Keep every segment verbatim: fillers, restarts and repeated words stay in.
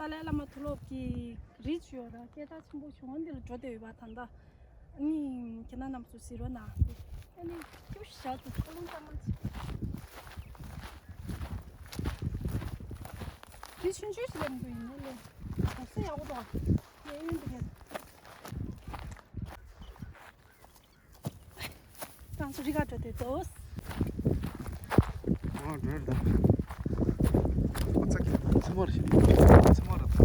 ཏཱ་ལའི་བླ་མ་མཐོ་སློབ་ཀྱི་རི་ཅིག་ཡོད་ར། སྐད་གྲགས་ཆེན་པོ་ཞིག་འོ་འདིར་འགྲོ་བསྡད་ཡོད་པ། ད་ལྟ་ཨ་ནི་ཁྱེད་རྣམ་ཚོ་གཟིགས་རོགས་གནང་། ཨ་ནི་ཁྱེའུ་ཞག་ཏུ་ཁ་ལོང་གཏོང་མ་བྱེད། རི་ཆུང་ཆུང་ཞིག་ལ་འགྲོ་ཡིན་ནའི་ལས་གོ་ས་ཡག་པོ་འདུག་གཡས་གཡོན་དེ་ག་ང་ཚོ་རི་ཁ་འགྲོ་བསྡད་འདུག་ཨ་འགྲོ་རེད་ད། ཨ་ཙག་གི་མཚན་མོ་རེད། མཚན་མོ་རེད་ད།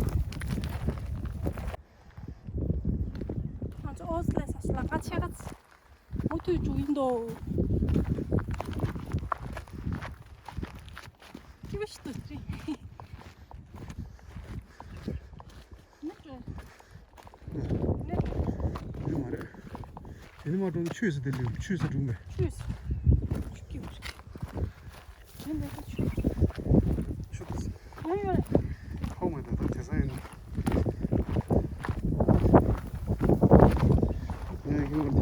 ང་ཚོ་ཨོ་སི་ལ་ས་སུ་ལ་ང་ཆེ་ག་ཚི་མུ་མཐུད་འགྲོ་ཡིན་འདུག་སྐྱིད་པོ་ཞིག་འདུག་དེ་རིང་། ནི་འགྲོ། ནི་འགྲོ། ཡོད་མ་རེད། དེ་ནི་མ་འགྲོ་ན་ཆུ་ཡི་ས་དེ་ལས་ཆུ་ཡི་ས་འགྲོ་མེད། ཆུ་ཡི་ས། ཆུ་སྐྱིད་པོ་རེད། དེ་ནི་ཆུ། ཆུ་དེ་ས། ཡོད་ཡོད་རེད། ཧོ་མ་ད་ད་དེ་ས་ཡིན། ཡ་ཡོད་རེད།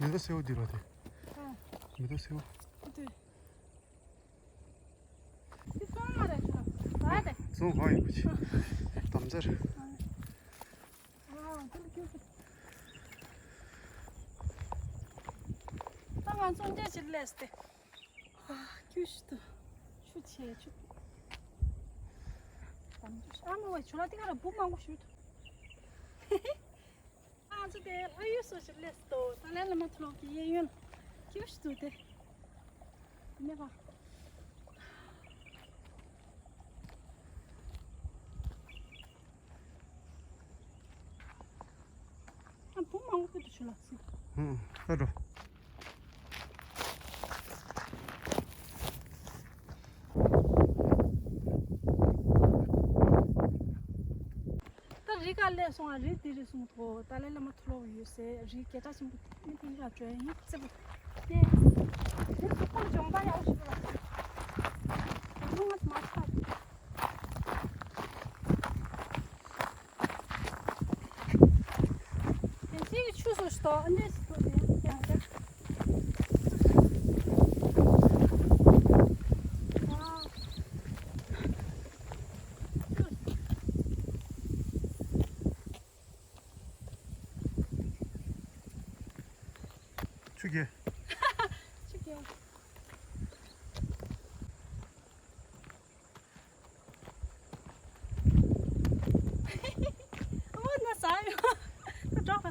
མེ་ཏོག་སེར་པོ་འདི་ར་དེ། ཨ། མེ་ཏོག་སེར་པོ། འདི། འདི་བཙོང་མ་རེད་ཁྱོད། ད་དེ། བཙོང་གང་ཡོད་པ་ཆེ། དམ་རྫས་རེད། ཨ། ཨ། འདི་ལ་ཁྱོད་ཀྱི། ད་ང་བཙོང་རྒྱག་ཅིག་སླེབས་ཏེ། ཨ། ཁྱོད་ཤི་ཏུ། ཆུ་ཆེ་ཆུ། དམ་རྫས་ཨ་མ་བའི་ཆུ་ལ་དེ་ག་ར་འབུ་མང་པོ་ཞུ་ཐུབ། ང་ཚོ་དེ་ལྷ་ཡུལ་སོགས་ཞིག་སླེབས་སོང་། ཏཱ་ལའི་བླ་མ་མཐོ་སློབ་ཀྱི་གཡས་གཡོན་སྐྱིད་པོ་ཞིག་འདུག་སྟེ། མེད་པ། ཨ་བུ་མང་པོ་ཁུ་ཏུ་ཆུ་ལ་སྲིད། ཧུང་ཨ་འགྲོ། ད་རི་ཁ་སླེབས་སོང་ང་། རི་འདི་རེད་གསུངས་ཐོག་ཏཱ་ལའི་བླ་མ་མཐོ་སློབ་ཡོད་སའི་རི་སྐད་གྲགས་ཆེན་པོ་འདི་ཡི་ཁ་འགྲོ་ཡ་ཡིན་ཙི་པོ། ཏེ། དེ་སུ་ཁོ་ལ་ཇོང་པ་ཡག་ཞིག་ལ། ད་རུང་ང་མ་ཆགས། དེ་ཅིག་ཆུ་སོ་ཞིག་ཏོ་ཨ་འདྲས་ཞིག་ཏོ་དེ་ཡང་དེ། ཆུ་རྐྱལ། ཆུ་རྐྱལ། ཨོ་ན་ཟ་ཡོད། ད་འགྲོ་ག་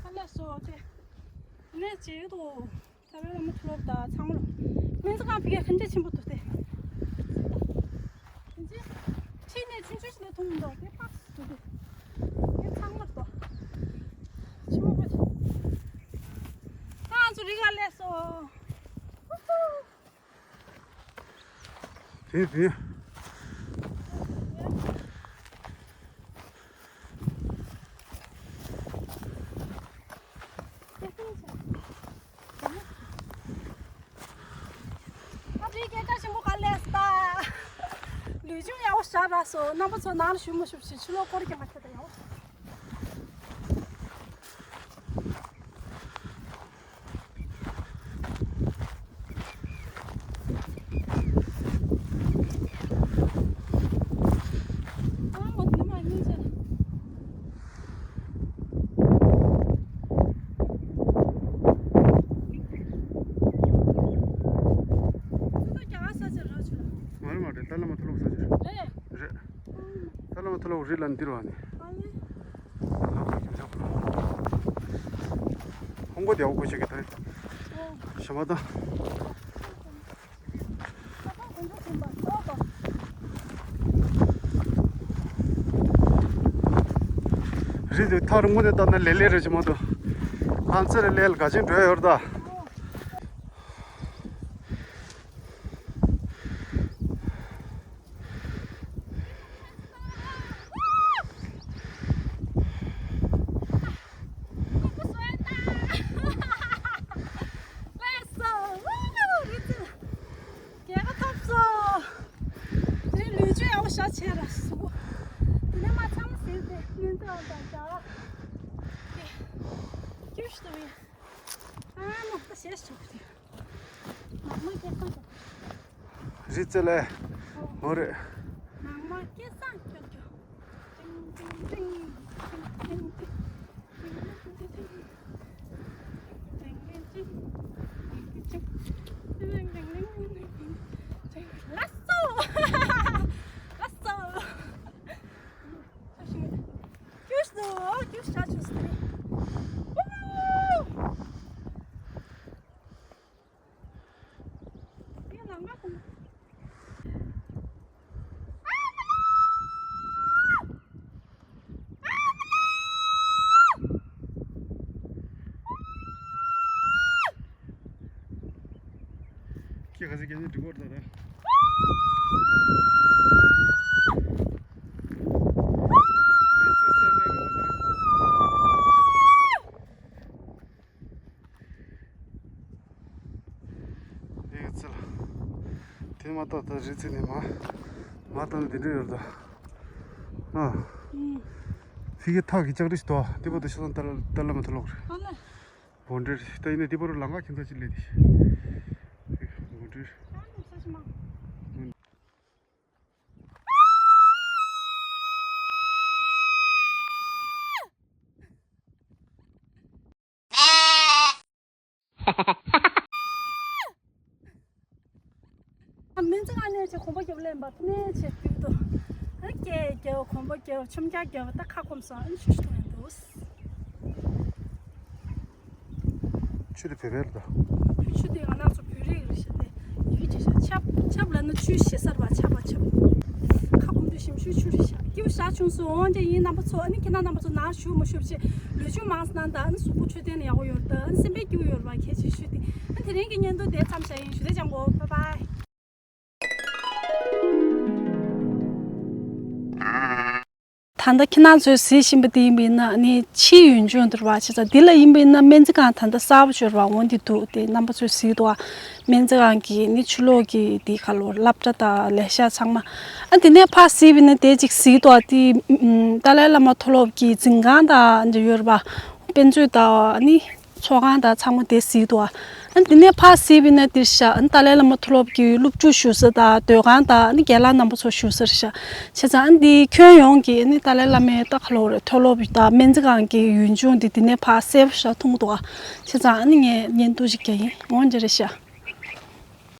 ཨ་ལས་སོ་དེ་ནས་བྱེད་དོ། ཏཱ་ལའི་བླ་མ་མཐོ་སློབ་དང་ཚང་མ་ལ་སྨན་རྩིས་ཁང་ཕ་གིར་ཧན་ཏེ་ཆེན་པོ་འདུག་སྟེ། ཁྲིད་ནས་ཆུང་ཆུང་ཞིག་ལས་མཐོང་མི་འདུག་དེ་ཕག་འདུག་སྟེ། དེ་ཚང་མ་འདུག་ཆེན་པོ་པོ། ད་ང་ཚོ་རི་ཁ་སླེབས་སོང་། དེ་དེ། ཨ་ཕའི་སྐད་ཆ་ཞིམ་པོ་ག་ལས་ད། ལུས་སྦྱོང་ཡག་པོ་བྱས་པ་སོ། རྣམ་པ་ཚོ་ནང་ལ་ཞུགས་མ་ཞུགས་ཞིག་ཕྱི་ལོགས་སྐོར་གྱི་མ་ཁྱེར་ད་ཡག་པོ། ཏཱ་ལའི་བླ་མ་མཐོ་སློབ་ས་ཆ་རེད། རེད། ཏཱ་ལའི་བླ་མ་མཐོ་སློབ་རི་ལ་འདིར་བ་ནི། ཧོང་གོ་དེ་འོག་གོ་ཤེས་ཀྱི་ད། ཞྭ་མོ་ད། རི་དེ་ཐག་རིང་པོ་ནས་བལྟས་ན་ལེ་ལེ་རེད་ཅེས་མ་གཏོགས། ཁང་ཚན་རེ་ལས་ལ་ག་ཅིག་འགྲོ་ཡ་ཡོད་རེད་ད། རྒྱལ་ཁ་ཐོབ་སོང་། དེ་རིང་ལུས་སྦྱོང་ཡག་པོ་ཞེ་དྲག་བྱས་ར་སོང་། དེ་ནས་མ་ཚང་མ་ཟིན་ཏེ་སྙུན་གྲགས་དང་འདྲ། དེ་སྐྱིད་ཤི་ཏུ་ཡིན། ཨ་མ་ད་ཞེས་ཆོག་གི་རེད། མ་མ་སྐྱེ་ཁོང་ཆོག་རི་རྩེ་ལས། འོ་རེད། མ་མ་སྐྱེ་སང་ཁྱོད་ཁྱོད། ཏིང་ཏིང་ཏིང་། ཏིང་ཏིང་ཏིང་། ལགས་སོ། ལགས་སོ། ཀྱུས་སོ། ཀྱུས་ཆ་ཆུ་སི། ཡང་ལམ་ཁ་ཁོང་། ཁྱེད་ག་ཚོད་སྐད་ཆ་འདྲི་གོ་ད་ད། རི་རྩེ་རྩེ་ནས་རེད་པ་ད། རི་རྩེ་ལ། དེ་མ་གཏོགས་ད་རི་རྩེ་ནས་མ། མ་གཏོགས་འདི་འདྲ་ཡོད་ད། ཨ། ཕི་གི་ཐག་གི་ལྕགས་རི་ཞིག་འདུག་དེ་བར་དུ་ཤི་སོང་ཏཱ་ལ་ཏཱ་ལ་མ་ཐུ་ལོག་རེད། ཨ་ལེ། བོན་འདྲེ་ད་ཡིན་ན་དེ་བར་ལམ་ཁ་ཁྱིམ་ཚང་ཅིག་སླེབས་ཏེ། བོན་འདྲེ། སྨན་རྩིས་ཁང་ནས་ཆེ་གོམ་པ་རྒྱབ་ལེན་པ་ཕ་ནས་ཆེ་དུས་དུ། ཨ་སྐད་རྒྱབ་གོམ་པ་རྒྱབ་ཆམ་རྒྱག་རྒྱབ་ད་ཁ་སྐོམ་སོང་ཨ་ནི་ཤུ་ཤུ་ཐོན་འདུག་ཆུ་དེ་བོད་པའི་ལ། ཆུ་དེ་ང་རང་ཚོ་བོད་རིགས་རེད་ཤག་དེ་ཡི་གེ་བྲིས་ཤག་ཆབ་ཆབ་ལ་ནི་ཆུ་ཞེ་སར་བ་ཆབ་པ་ཆབ། ཁ་སྐོམ་དུས་ཞིམ་ཆུ་ཆུ་རེད་ཤག་སྐྱིད་པོ་ཞག་ཆུང་སོང་འོང་ཀྱང་ཡིན་རྣམ་པ་ཚོ་ཨ་ནི་ཁྱེད་རྣམ་པ་ཚོ་ནར་ཞུ་མ་ཞུ་བྱེད་ལུས་སྦྱོང་མང་ཙམ་གནང་དང་ཨ་ནི་གཟུགས་པོ་འཕྲོད་བསྟེན་ལ་ཡག་པོ་ཡོད་ད་ཨ་ནི་སེམས་པའི་སྐྱིད་པོ་ཡོད་རེད་བ་གལ་ཆེ་ཤོས་དེ་ཨ་ནི་དེ་རིང་གི་བརྙན་ཐུང་དེ་ཙམ་བཞག་ཡིན་ཞུ་རེ་ཅང་གོ་བྷའི་བྷའི། ད་ལྟ་ཁྱེད་རང་ཚོས་གཟིགས་བཞིན་པ་འདི་ཡིན་པ་ཡིན་ན་ནི་ཕྱིའི་ཡུལ་ལྗོངས་འདུག་བ་བྱས་ཙང་འདི་ལ་ཡིན་པ་ཡིན་ན་སྨན་རྩིས་ཁང་ད་ལྟ་གསར་པ་ཤོར་བ་འོང་དེ་འདུག་དེ་རྣམ་པ་ཚོས་གཟིགས་འདུག་བ། སྨན་རྩིས་ཁང་གི་ནི་ཕྱི་ལོགས་ཀྱི་དེ་ཁ་ལོ་སློབ་གྲྭ་དང་ལས་ཤག་ཚང་མ་ཨ་དེ་ནས་ཕར་གཟིགས་པ་ཡིན་ན་དེ་ཅིག་གཟིགས་འདུག་བ་དེ་ཏཱ་ལའི་བླ་མ་མཐོ་སློབ་ཀྱི་འཛིན་ཁང་དང་འདི་ཡོད་རེད་པ། དཔེ་མཛོད་དང་ནི། ཚོགས་ཁང་དང་ཚང་མ་དེ་གཟིགས་འདུག་ཨ་འདི་ནས་ཕར་གཟིགས་པ་ཡིན་ན་འདིར་བཞག་ཨ་ཏཱ་ལའི་བླ་མ་མཐོ་སློབ་ཀྱི་སློབ་ཕྲུག་བཞུགས་ས་དང་སྡོད་ཁང་དང་ཨ་ནི་རྒན་ལགས་རྣམ་པ་ཚོ་བཞུགས་ས་རེད་ཤག་བྱས་ཙང་ཨ་འདི་ཁྱོན་ཡོངས་ཀྱི་ཨ་ནི་ཏཱ་ལའི་བླ་མའི་ལྟ་ཁ་ལོ་རེད་མཐོ་སློབ་དང་སྨན་རྩིས་ཁང་གི་ཡུལ་ལྗོངས་འདི་འདི་ནས་ཕར་གསལ་པོ་ཞིག་མཐོང་འདུག་ཨ་བྱས་ཙང་ཨ་ནི་ངས་བརྙན་ཐུང་ཞིག་རྒྱག་ཡིན་འོང་འདི་རེད་ཤག